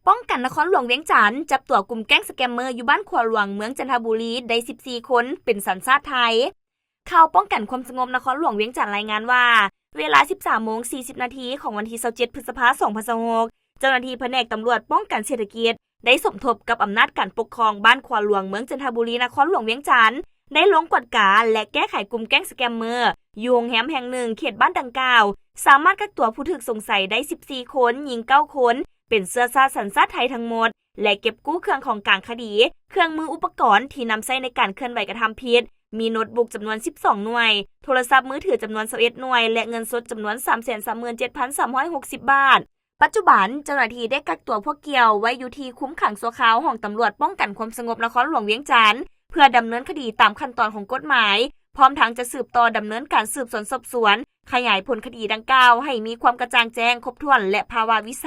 ປ້ອງກັນນະຄອນຫຼວງວຽງຈັນ ຈັບຕົວກຸ່ມແກ້ງສະແກມເມີຢູ່ບ້ານຂົວຫຼວງ ເມືອງຈັນທະບູລີ ໄດ້ສິບສີ່ຄົນ ເປັນສັນຊາດໄທ. ຂ່າວປ້ອງກັນຄວາມສະຫງົບນະຄອນຫຼວງວຽງຈັນລາຍງານວ່າ ເວລາສິບສາມໂມງສີ່ສິບນາທີ ຂອງວັນທີຊາວເຈັດ ພຶດສະພາ ສອງພັນຊາວຫົກ ເຈົ້າໜ້າທີ່ພະແນກຕຳຫຼວດປ້ອງກັນເສດຖະກິດ ໄດ້ສົມທົບກັບອຳນາດການປົກຄອງບ້ານຂົວຫຼວງ ເມືອງຈັນທະບູລີ ນະຄອນຫຼວງວຽງຈັນ ໄດ້ລົງກວດກາ ແລະ ແກ້ໄຂກຸ່ມແກ້ງສະແກມເມີ ຢູ່ໂຮງແຮມແຫ່ງໜຶ່ງ ເຂດບ້ານດັ່ງກ່າວ ສາມາດກັກຕົວຜູ້ຖືກສົງໄສໄດ້ສິບສີ່ຄົນ, ຍິງເກົ້າຄົນ ເປັນເຊື້ອຊາດສັນຊາດໄທທັງໝົດ ແລະ ເກັບກູ້ເຄື່ອງຂອງກາງຄະດີ, ເຄື່ອງມືອຸປະກອນທີ່ນຳໃຊ້ໃນການເຄື່ອນໄຫວກະທຳຜິດ, ມີໂນດບຸກຈຳນວນສິບສອງໜ່ວຍ, ໂທລະສັບມືຖືຈຳນວນຊາວເອັດໜ່ວຍ ແລະ ເງິນສົດຈຳນວນສາມແສນສາມໝື່ນເຈັດພັນສາມຮ້ອຍຫົກສິບບາດ. ປັດຈຸບັນ ເຈົ້າໜ້າທີ່ໄດ້ກັກຕົວພວກກ່ຽວໄວ້ຢູ່ທີ່ຄຸມຂັງຊົ່ວຄາວຫ້ອງຕຳຫຼວດປ້ອງກັນຄວາມສະຫງົບນະຄອນຫຼວງວຽງຈັນ ເພື່ອດຳເນີນຄະດີຕາມຂັ້ນຕອນຂອງກົດໝາຍ, ພ້ອມທັງຈະສືບຕໍ່ດຳເນີນການສືບສວນສອບສວນ, ຂະຫຍາຍຜົນຄະດີດັ່ງກ່າວໃຫ້ມີຄວາມກະຈ່າງແຈ້ງ, ຄົບຖ້ວນ ແລະ ພາວະວິໄສ.